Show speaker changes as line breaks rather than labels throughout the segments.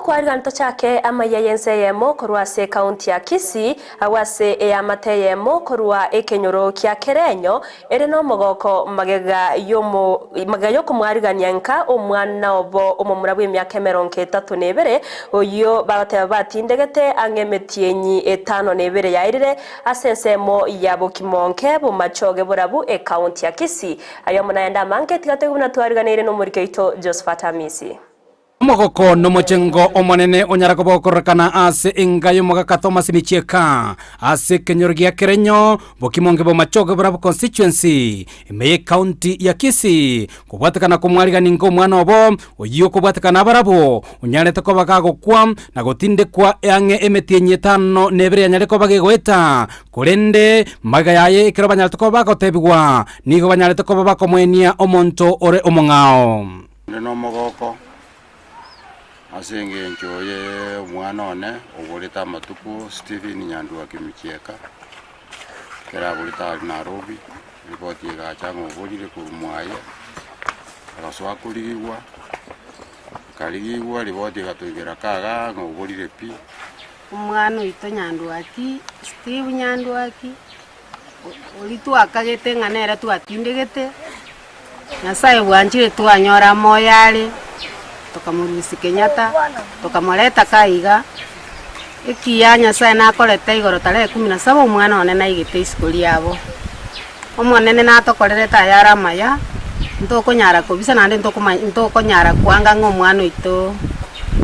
Togokwarigani tochake amaiya y'ense eyemo korwa ase ekaunti ya Kisii, agwo ase eamate eyemo korwa ekenyoro kia Kerenyo ere nomogoko magega y'omo magega y'okomwarigania nka omwana obo omomura bw'emiaka emerongo etato na ebere, oyio bagoteba batindegete ang'e emetienyi etano na ebere yaerire ase ensemo ya Bokimonke, Bomachoge Borabu, ekaunti ya Kisii. Aye omo naende amange, tiga toigwe buna twariganeire nomoriki oito Josephat Amisi.
Omogoko nomochengo omonene onyare koba okororekana ase enga y'omogaka Thomas Michieka ase ekenyoro gia Kerenyo, Bokimonge Bomachoge Borabu Constituency, ime y'ecounty ya Kisii, kobwatekana komwarigani inga omwana obo oyio okobwatekana abarabwo onyarete koba gagokwa na gotindekwa ang'e emetienyi etano na ebere yanyare koba gegoeta korende magega yaye ekero banyarete koba bagotebigwa nigo banyarete koba bakomoenia omonto ore omong'ao.
Inde nomogoko ase engencho y'omwana one oborete amatuko Stephen Nyanduaki Michieka, ekero aborete aria Nairobi, ripoti egacha ng'a oborire korwa mwaye, agasoa korigigwa, akarigigwa ripoti egatoigera kagaa ng'a oborire pi.
Omwana oito Nyanduaki, Steve Nyanduaki, oria twakagete ng'a nere twatindegete, Nyasae bwanchire twanyora amoyo are, tokamorusia Kenyatta, tokamoreta ka iga, ekiya Nyasae nakorete igoro tarehe kumi na saba omwana one naigete isiko riabo. Omonene natokorerete ayare amaya, ntokonyara kobisa naende ntokoma ntokonyara koanga ng'a omwana oito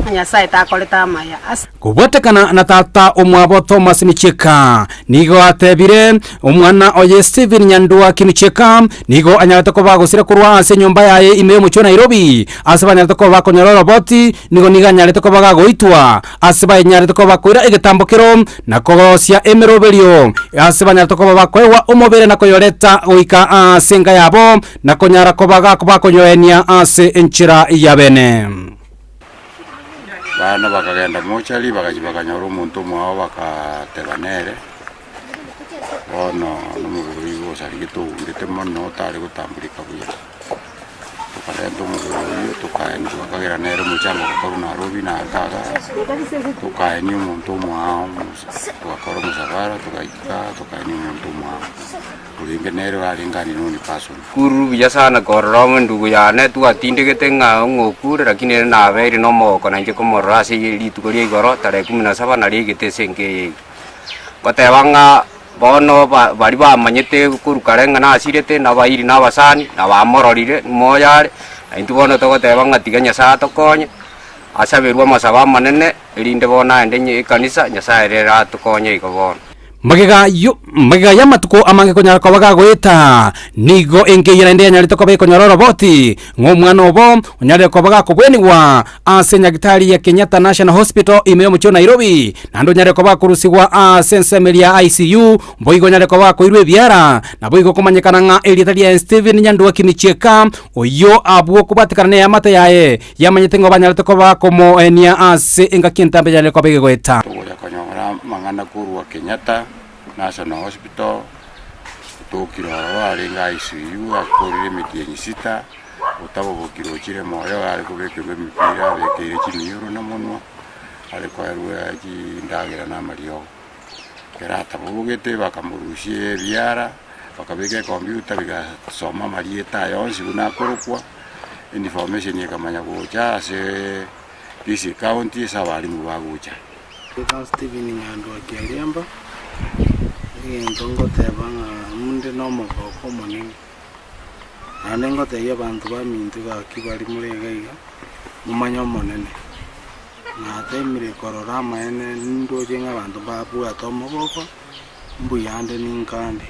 ng'a Nyasae takorete amaya ase.
Kobwatekana na tata omwabo Thomas Michieka, nigo atebire, Omwana oye Stephen Nyanduaki Michieka nigo anyarete koba agosira korwa ase enyomba yaye ime y'omochie o Nairobi, ase banyarete koba bakonyora oroboti, nigo nigo anyarete koba gagoitwa, ase banyarete koba bakoira egetambo kero na korosia emeroberio, ase banyarete koba bakoegwa omobere na koyoreta goika ase enka yabo, na konyara koba bakonyoenia ase enchera ya bene.
Abana bakagenda mochari, bagachia bakanyora omonto omwabo bakateba nere, bono nomobere oyio osarigete ogundete mono otare gotambureka buya. Tokarenta omobere oyio tokaenia twakagera nere omochango ogakorwa Nairobi na aka igaa, tokaenia omonto omwao togakora omosafara togaika tokaenia omonto omwao. Orenge nere orarenge unknown person.
Kururu buya sana korora endugu yane twatindegete ng'a ng'okure lakini ere nabeire nomogoko nainche komorora ase rituko ria igoro tarehe kumi na saba nario aigete ase enka eye iga. Ngoteba ng'a bono ba baria bamanyete korwa kare ng'a nasirete nabairi na abasani na bamororire moyo are, na intwe bono togoteba ng'a tiga Nyasaye atokonye, asaberwe amasabo amanene erinde bono aende ekanisa Nyasaye ere atokonye igo bono.
Magega yo magega y'amatuko amange konyara koba gagoeta, nigo enka eyio naende yanyarete koba ekonyora oroboti, ng'a omwana obo onyarire koba gakobwenigwa ase nyagitari ya Kenyatta National Hospital ime y'omochie o Nairobi, naende onyare koba gakorusigwa ase ensemo eria ya ICU, boigo onyare koba gakoirwa ebiara, naboigo komanyekana ng'a erieta riaye Stephen Nyanduaki Michieka, oyio abwo kobwatekana neamate yaye yamanyete ng'a banyarete koba bakomoenia ase engaki entambe yare koba egegoeta.
Togocha konyora amang'ana korwa Kenyatta National Hospital, otokire ororo arenge ICU akorire emetienyi sita, otabobokire ochire moyo are kobekerwa emepira abekeire chimioro na monwa, are koerwa chindagera na amariogo. Ekero atabobogete bakamorusia ebiara, bakabeka ecomputer bigasoma amarieta aye onsi buna akorokwa, information ekamanya gocha ase Kisii County ase abalimu bagocha.
Nigo Stephen Nyandwaki Ariemba, egento ngoteba ng'a inde nomogoko omonene, naende ngotebia abanto baminto gaki baria more iga iga, momanye Omonene. Natemire korora amaene nindoche ng'a abanto mbabwate omogoko, mbuyande ninkande.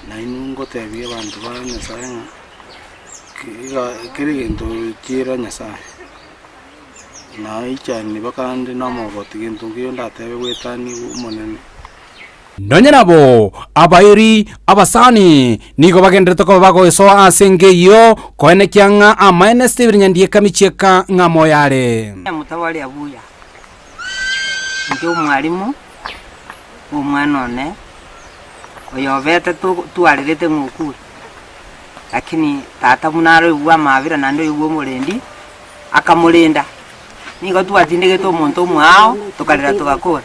Nainwe ngotebia abanto ba Nyasaye ng'a, iga kera egento chiira Nyasaye, naichani bakande na omogoti gento nkeiyo ndatebe goetania omonene.
Nonya nabo, abairi abasani nigo bagenderete koba bagoesoa ase enka eyio, koenekia ng'a amaene Stephen Nyandieka Michieka ng'a moyo are.
Motaware abuya, inche omwalimu bw'omwana one, oyobete twarerete ng'a okure, lakini tata buna aroigwe amabera naende oigwe omorendi, akamorenda. Nigo twatindegete omonto omoao, tokarera togakora.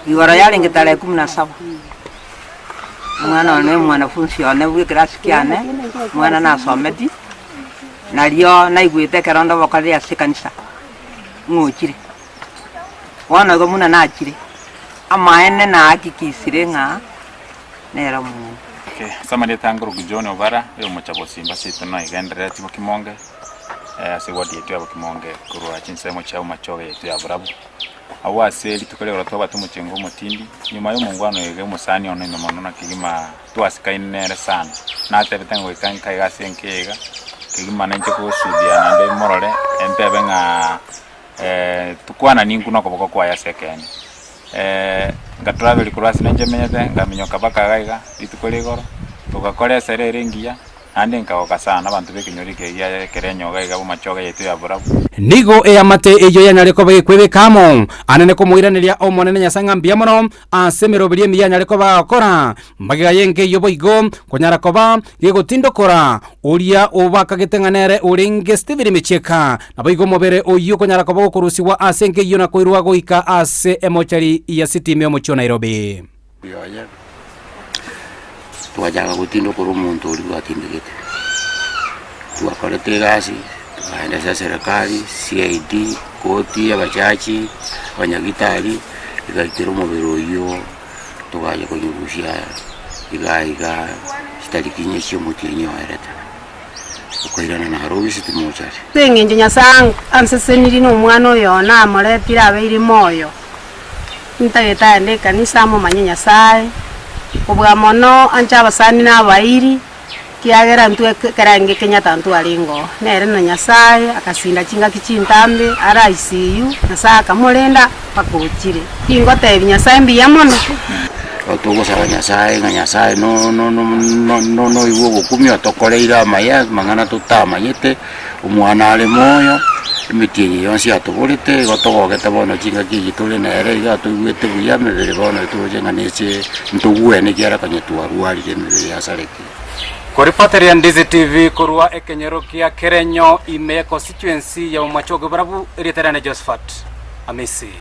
Igoro yarenge tarehe kumi na saba, omwana one omwanafunsi one bw'ekerasi kiane, omwana nasometi, nario naigwete ekero onde obokoreri ase ekanisa, ng'ochire. Bono igo buna nachire, amaene nahakikisire ng'a nere omong'ina.
Okay, ase amarieta angoruku John Obara, oyo omocha bosimba seito noigenderereti bokimonge, ase eward yaito ya Bokimonge korwa chinsemo chia Bomachoge yaito ya Borabu. Agwo ase rituko ri'igoro twabwate omochengo omotindi, nyuma y'omongwana oyo iga omosani one ime mono na kegima twasikaine nere sana. Natebete ng'a goika nka iga ase enka eye iga, kegima nainche kosudia naende morore, entebe ng'a tukwananie intwe na okoboko kwaye ase ekeene. Nkatravel korwa ase nainche menyete, nkaminyoka mpaka iga iga, rituko ria igoro, togakora esere ere engiya. Naende nkagoka sana abanto b'ekenyoro eke gia ekerenyo iga iga b'amachoge yaito ya borabu.
Nigo eamate eyio yanyare koba ekwebeka amo anene komoiraneria Omonene Nyasae ng'a mbuya mono ase emeroberio emiya anyare koba agokora. Magega y'enka eyio boigo konyara koba gegotindokora oria obakagete ng'a nere orenge Stephen Michieka, naboigo omobere oyio konyara koba gokorusigwa ase enka eyio na koirwa goika ase emochari ya city ime omochie o Nairobi.
Oye, twachaka gotinda korwa omonto oria twatindegete, twakorete egasi, tokaenda ase eserekari, CID, koti, abajaji, abanyagitari, egaikera omobere oyio togacha konyorusia iga iga chitariki inye chia omotienyi oerete, okairana Nairobi city mortuary.
Ase engencho Nyasae ansesenirie nomwana oyo one amoretire abeire moyo. Ntagete aende ekanisa amomanye Nyasae, kobua mono anche abasani na abairi, ekiagera intwe ekero arenge Kenyatta ntwarenge oo. Nere na Nyasae akasinda chingaki chintambe are ICU, Nyasae akamorenda mpaka ochire. Tingotebia Nyasae mbuya mono.
Togosaba Nyasae ng'a Nyasae no- no- no- no- noigwe ogokumia otokoreire amaya amang'ana totamanyete. Omwana are moyo, emetienyi yonsi yatoborete, igo togogete bono chingaki echi tore nere iga toigwete buya emebere bono toroche ng'a neche ntogwene ekiagera konya twarwarire emebere yasarekire.
Koripoteria Ndizi TV korwa ekenyoro gia Kerenyo ime ye constituency ya Bomachoge Borabu, erieta riane Josephat Amisi.